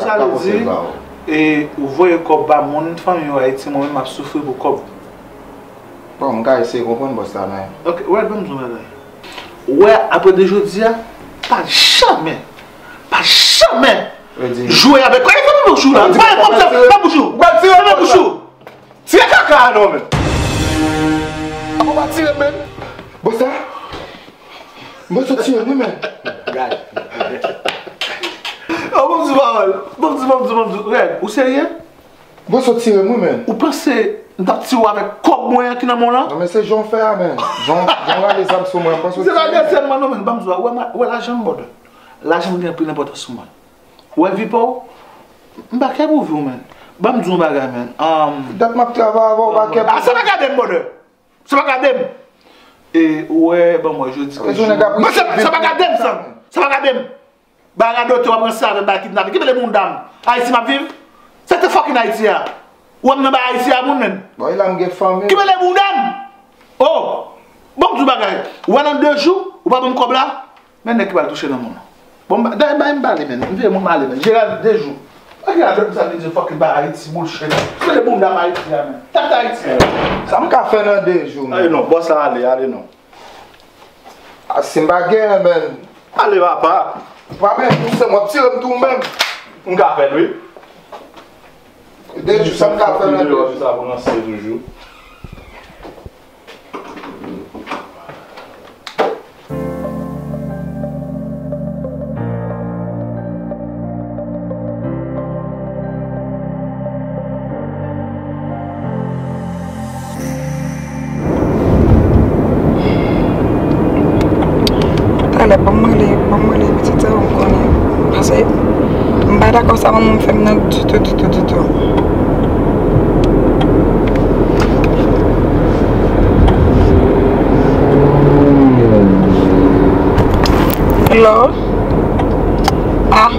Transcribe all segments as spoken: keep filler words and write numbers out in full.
Sa vle di, e, ou voye kòb ba moun, fanmi w Ayiti, mwen menm m ap soufri pou kòb. Bon, m ka eseye konprann bòs la, men. Ok, Rèd, ban m di w yon bagay. Wè, apre de jodi a, pa janmen, pa janmen jwe avèk. Kòman fè pou bouch ou la? Kòman fè pou bouch ou? Fèmen bouch ou! Fèmen bouch ou! Tire kaka a non, men. Ou pa tire, men. Bòs la. Mwen sot tire, wi, men. Oh, bon, di pawòl. Bon, di, bon, di, bon, di. Rèd, ou serye? Mwen sot tire, wi, men. Ou panse m t ap tire w avèk kòb mwen an ki nan men w lan? Non, men se jan w fè a, men. Jan, jan w rale zam sou mwen, mwen sot tire. Se pa dèzyèm mwen, non, men. Ban m di w, wè, wè lajan m, brother. Lajan m gen anpil enpòtans pou mwen. Wè vi pa w, m pa kè pou vi w, men. Ban m di w yon bagay, men. Um, dat m ap travay avè w, pa kè pou... Ah, sa pa gade m, brother. Sa pa gade m. E, ou wè, ban m wè, jodi ki jou. Sa pa gade m, san. Sa pa gade m. Ba radote w ap ranse avè m, ba kidnape. Ki mele bounda m? Ayiti m ap viv? Se te fucking Ayiti a. Ou wè m nan ba Ayiti a, moun, men. Bon, e la m gen fanmi. Ki mele bounda m? Oh! Ban m di w bagay. Ou wè nan de jou, ou pa ban m kòb la? Men nèg ki pral touche nan moun. Bon, dayè bay m pale, men. M veye moun m ale, men. Jeral, de jou. Ak la dòt sa vin di fucking ba Ayiti, bullshit. Mete bounda m Ayiti a, men. Tèt Ayiti, men. Sa m ka fè nan de jou, men? Ay non, bòs la ale, ale non. A, si m pa genyen, men. Ale, papa. Pa men, ou se m w ap tire m tou, men. M ka fè l, wi. De jou, sa m ka fè nan de jou? Sa pou nan se toujou. Talè, ban m rele, ban m rele pitit sa yo, m konnen. Paske m pa dakò sa manman m fè m nan ditou, ditou, ditou. Hello? Ah,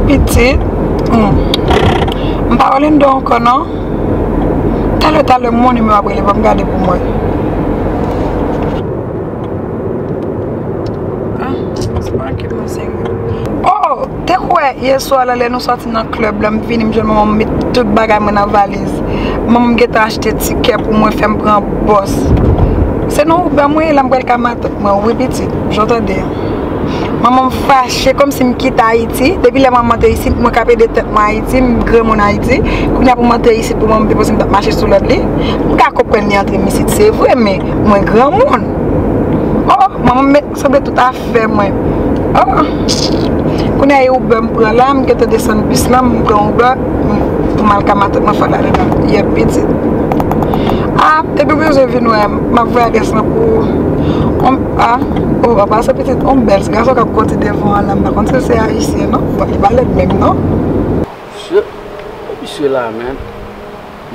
pitit. Hmm. M pa rele n do ankò non. Talè, talè, m wè yon nimewo ap rele, ban m gade pou m wè. Ah, se pa ankenn nan serye. Oh, te kwè yè swa la lè nou sòti nan klèb la, m vini, m jwenn manman m met tout bagay mwen nan valiz. Manman m gentan achte tikè pou mwen, fè m pran bòs. Se nan Uber mwen ye la, m pral ka matant mwen, wi pitit, jan w tande an. Manman m fache kòmsi m kite Ayiti. Depi lè manman te isit, mwen k ap ede tèt mwen Ayiti, m granmoun Ayiti. Kounye a pou m antre isit pou manman m te panse m t ap mache sou lòd li. M ka konprann li antre m isit, se vre, men mwen granmoun. Oh, manman m met sanble tout afè mwen. Oh. Kounye a e Uber m pran la, m gentan desann bis lan, m pran Uber, m, pou m al ka matant mwen fè l ale nan yè pitit. Ah, depi w bezwen vin wè m, m ap voye adrès lan pou ou. On, ah, oh, apa se pitit on bèl gason k ap kondi devan an la, m pa konn si se ayisyen non. Bon, li pa lèd menm non. Misye, oh, misye la, man.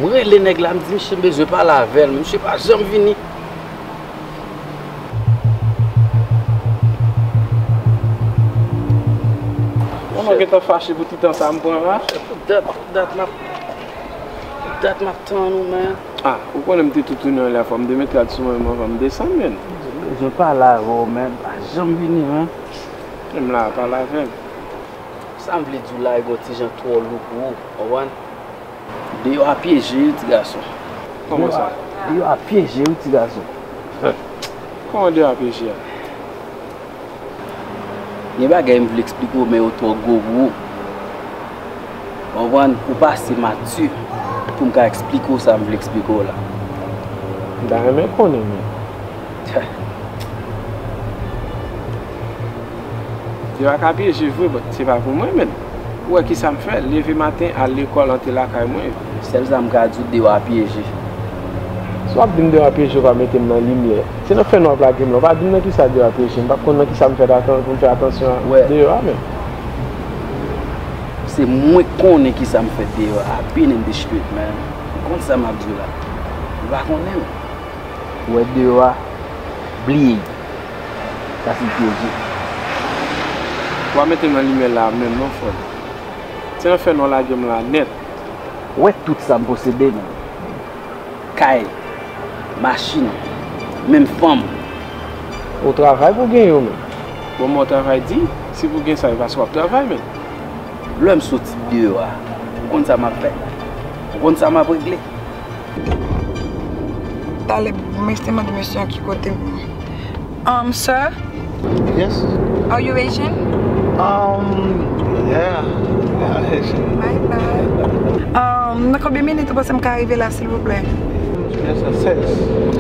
M rele nèg la, m di misye m bezwen pale avè l, men misye pa janm vini. Bon, mwen gentan fache pou ti tan sa m pran la. Pou dat, pou dat m ap, pou dat m ap tann ou, man. Ah, ou konnen m te toutouni anlè a, fò m te met rad sou mwen menm anvan m desann, man. M bezwen pale avè w, man. Pa janm vini, man. Menm la, pale avè m. Sa m vle di w la, e gon ti jan twò lou pou ou, konprann? Deyò a pyeje wi, ti gason. Kòman sa? Deyò a pyeje wi, ti gason. Kòman deyò a pyeje a? Gen bagay m vle eksplike w, men yo twò gwo pou ou. Konprann? Ou pa ase mati pou m ka eksplike w sa m vle eksplike w la. M ta renmen konnen, men. Deyò a ka pyeje vre, but se pa pou mwen, menn. Ou wè kisa m fè, leve maten, al lekòl, antre lakay mwen. Sèl sa m ka di w, deyò a pyeje. Si w ap di m deyò a pyeje, w pa mete m nan limyè. Se nan fènwa w ap lage m la, w pa di m nan kisa deyò a pyeje. M p ap konn nan kisa m fè atan-, pou m fè atansyon a deyò a, menn. Se mwen k konnen kisa m fè deyò a, I've been in the street, man. M konn sa m ap di w la. Ou pa konnen l. Ou wè deyò a, bliye l. Sa se l pyeje. Ou pa mete m nan limyè la menm non, frè m. Se nan fènwa w lage m la nèt. Ou wè tout sa m posede, menm. Kay, machin, menm fanm. Ou travay pou gen yo, menm. Bon, mwen travay di, si pou gen sa, e paske w ap travay, menm. Lè m soti deyò a, ou konn sa m ap fè? Ou konn sa m ap regle? Talè, mwen te mande mesye an ki kote m. Um, sir? Yes. Are you Asian? Um, yeah. Yeah, Asian. My bad. Um, nan konbyen minit ou panse m ka rive la, silvouplè? Yes, a sèz.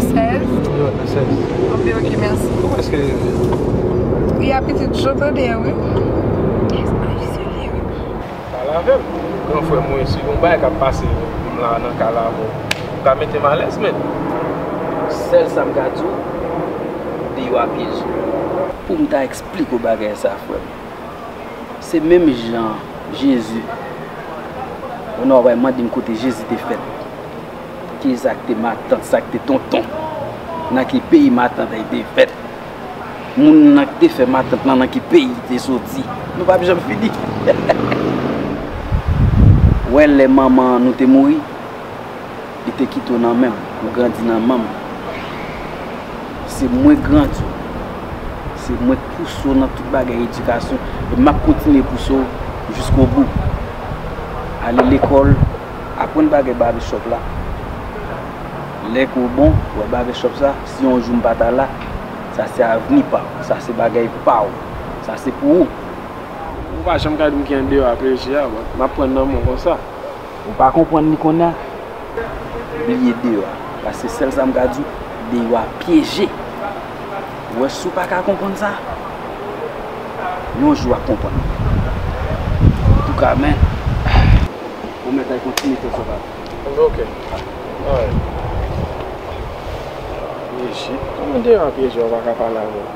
Sèz? Wi, a sèz. Ok, ok, mèsi. Ou prèske rive. Wi, a pitit, jan tande a, wi. Yes, a sèz, wi. Pale avè m. Gran frè mwen, si gon bagay k ap pase m la nan kay la avè w, ou ka mete m alèz, men. Sèl sa m ka di w, deyò a pyeje. Pou m ta eksplike w bagay sa, frè m. Se menm jan Jezi. Ou nan w ap mande m kote Jezi te fèt. Ki sa k te matant, sa k te tonton? Nan ki peyi matant li te fèt? Moun nan ki te fè matant lan, nan ki peyi li te soti? Nou p ap janm fini. Wè, lè manman nou te mouri, li te kite w nan men m, ou grandi nan men m. Se mwen grandi w. Se mwen k pouse w nan tout bagay edikasyon. E m ap kontinye pouse w jiskobou. Ale lekòl, aprann bagay barbershop la. Lè ke w bon, wè barbershop sa, si yon jou m pa ta la, sa se avni pa w, sa se bagay pa w, sa se pou ou. Ou pa janm ka di m ki an deyò a pyeje a, bon, m ap pran nan men w konsa. Ou pa konprann li kounye a? Bliye deyò a, paske sèl sa m ka di w, deyò a pyeje. Ou wè, si w pa ka konprann sa, yon jou w ap konprann. Antouka, men, ou mèt al kontinye fè sa w pa fè. Ok. Alright. Pyeje. Kòman deyò a pyeje, ou pa ka pale avè l?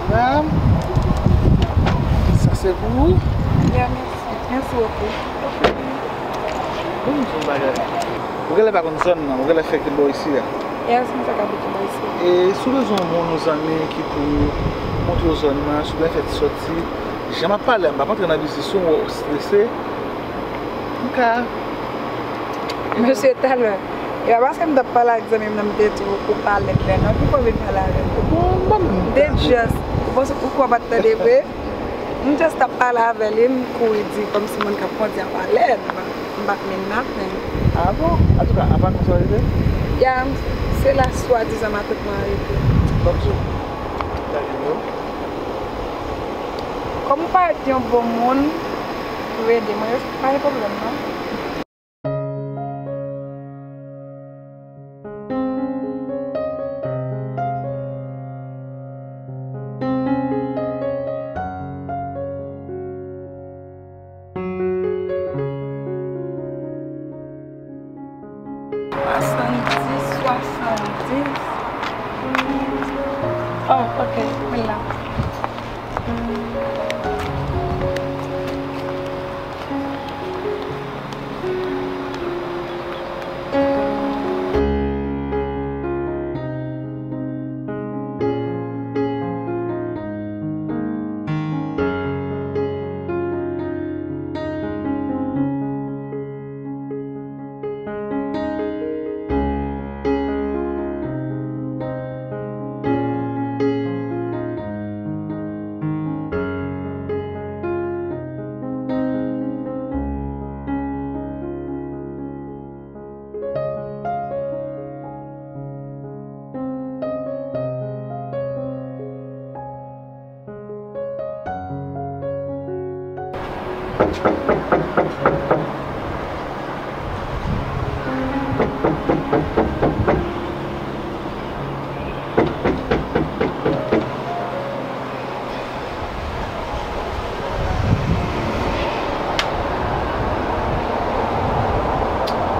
Mèsi. Sa se pou ou? Ya, mèsi. Mèsi bokou. Bon, m di yon bagay. Ou genlè pa konn zòn nan, ou genlè fèk vin bò isi a. Yes, m fèk abite bò isi. E si w bezwen yon moun, yon zanmi ki pou montre w zòn nan, si w bezwen fè ti sòti, jan m ap pale a, m p ap antre nan biznis ou, w strese. M ka. Mesye, talè. E pa paske m t ap pale ak zanmi m nan, m te di w pou pale lè non, ki pou vin pale avè m. Bon, ban m. M te just, ou panse, ou kwè m pa t tande vre? M just t ap pale avè li, m kouri di kòmsi moun k ap kondi ap pale, m pa, m pa t mean nothing. Ah bon? Antouka, apa konsa w rive? Ya, se la swadizan matant mwen rive. Ban m di w. Gade yo. Kòm ou parèt yon bon moun, ou ede mwen, pa gen pwoblèm non. Swasanndis, swasanndis. Oh, ok, vin la.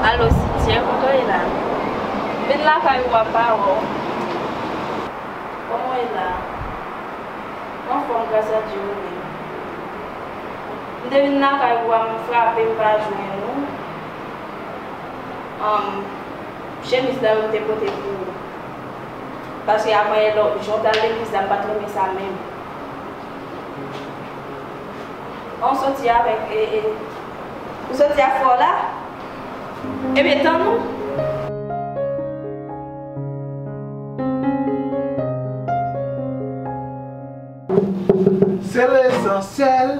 Alo, Cynthia, kote w ye la? Vin lakay ou a, m pa wè w. Bon, Anfòm, gras a Dye, wi. M te vin lakay ou a, m frape, m pa jwenn ou. Anm, chemiz la yo m te pote pou ou. Paske avan yè, lò, jan w t al legliz la, m pa t renmen sa menm. An w soti avèk, e, e, ou soti ak frè w la? Ebyen, tann ou. Se lesansyèl,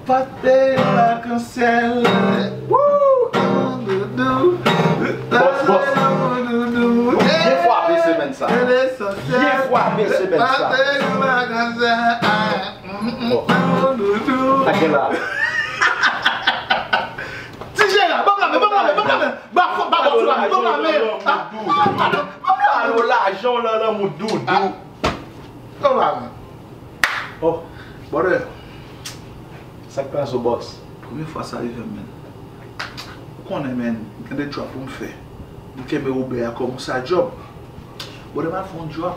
pate yo akansyèl. Woo! Doudou. Bòs, bòs. Doudou. Byen frape semèn sa. Se lesansyèl. Byen frape semèn sa. Pate yo akansyèl. Bon. Doudou. Sa gen la. Ti Jera, ban m la men, ban m la men, ban m la men. Ba fò, ba bòs la, ban m la men. Ah, ah, ah, ah, ah. Alo, lajan w lan lanmou, Doudou. Ban m la men. Oh, brother. Sa k pase, bòs? Premye fwa sa rive m, men. Ou konnen, men, m gen de djòb pou m fè. M kenbe Uber a kòm yon side job. Brother, m al fè yon djòb.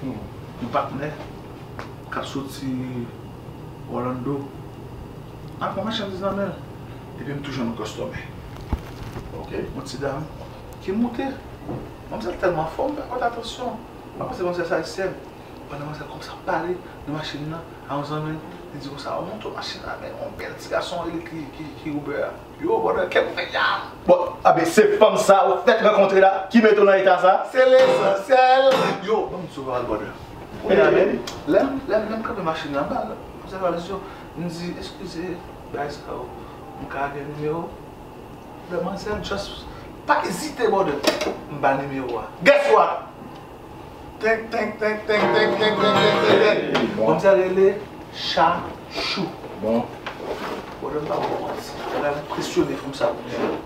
Hmm. Yon patnè k ap soti Orlando. M al pran machandiz nan men l. Epi m tou jwenn yon customer. Ok. Yon ti dam ki moute. Manmzèl tèlman fò, m pa pòte atansyon. M pa panse manmzèl se ayisyèn. Pandan manmzèl kòmanse ap pale nan machin nan a yon zanmi l, li di konsa, "O, monte machin nan, men yon bèl ti gason, li ki, ki, ki Uber a." Yo, brother, kè m fè ya. Bon, abe, se fanm sa ou fèk rankontre la ki mete w nan eta sa? Se lesansyèl. Yo, ban m di w yon bagay, brother. Kounye a menm, lè m, lè m, lè m kanpe machin nan anba, manmzèl pa lèzyon, m di, "Eskize, bagay sa yo, m ka gen nimewo w?" Manmzèl just pa ezite, brother. M ba nimewo a. Guess what? Tenk, tenk, tenk. Bon. Manmzèl rele Chachou. Bon. Brother, m pa ba w manti. Bagay la enpresyone fanm sa pou mwen.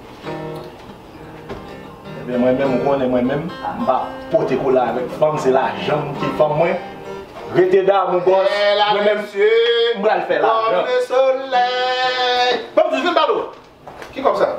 Ebyen, mwen menm, ou konnen mwen menm, m pa pote kola avèk fanm, se lajan m ki fanm mwen. Rete damou, bòs. Mwen menm, m pral fè lajan. Kòm le solèy. Ban m di, vin balo. Ki kòb sa?